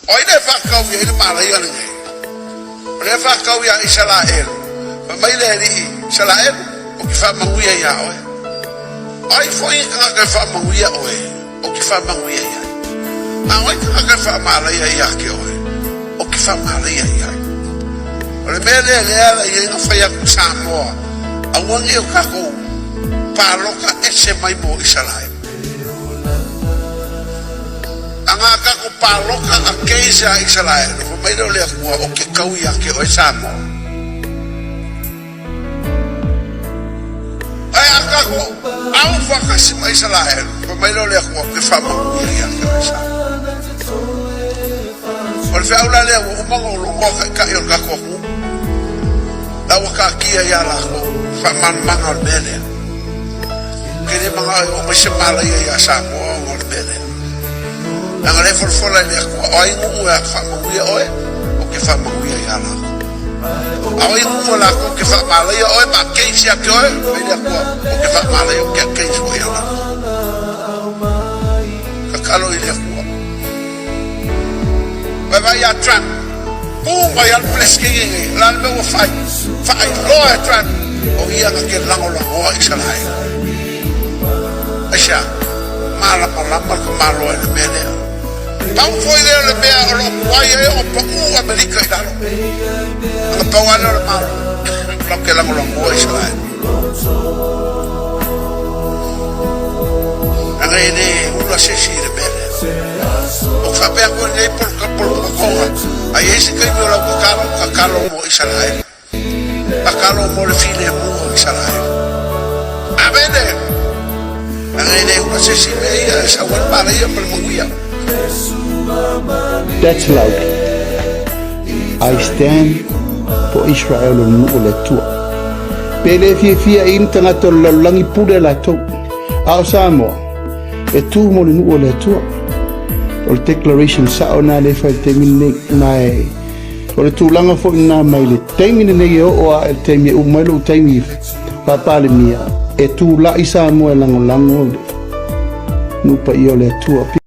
O ai lea e faatau i ai le malaia lenei? O lea e faatau iā Isaraelu. Fai mai le Alii, Isaraelu, ou te faamanuia iā oe. O ai foi le tagata e faamanuia oe, ou te faamanuia i ai. A o ai tagata e faamalaia ia te oe, ou te faamalaia i ai. O le mea lea lea ala i ai na fai atu Samoa, aua ne i o tatou palota ese mai mo Isaraelu. Ana a tatou palota against ia Isaraelu, fai mai lea o le Atua, ou te tau ia te oe Samoa. Ae a tatou au faatasi ma Isaraelu, fai mai lea o le Atua, ou te faamanuia ia te oe Samoa. O le feau la lea ua uma ona ou logoa taitai o le tatou atunuu, la ua taatia ia latou faamalamalamaga o le mea lea. Ou te le manao e oo mai se malaia ia Samoa ona o le mea lea. Leaga o lea e folafola e le Atua, o ai nuu e faamanuia oe, ou te faamanuia ia latou. A o ai nuu e latou te faamalaia oe ma against ia te oe, fai le Atua, ou te faamalaia, ou te against foi ia latou. Tatalo i le Atua. Vaivai ia Trump, tu mai lava le Peresetene nei, o le a le mea ua fai? Faailoa e Trump, o ia na te lagolagoa Isaraelu. Aisea? Malamalama le tamaloa i le mea lea. Pau foi lea o le mea o lo o tuai ai ona pau Amerika i lalo. Ana pau lava lea o le Malo latou te lagolagoa Isaraelu. Leaga e le ula se isi i le mea lea. Ou te faapea atu i lenei polokokoga, a i ai se taimi o lau tatalo, tatalo mo Isaraelu. Tatalo mo le filemu o Isaraelu. Amene! Leaga e le ula se isi i mea ia e sau ai le manaia ma le manuia. That's loud. I stand for Israel o le nuu o le Atua. Pe le fiafia i ni tagata o le lalolagi pule latou. A o Samoa, e tu mo le nuu o le Atua. O le declaration sao na le fai le taimi lenei. Ma e, o le tulaga foi lena mai le taimi lenei e oo a i le taimi e uma ai lou taimi faa-Palemia, e tulai Samoa e lagolago le nuu paia o le Atua.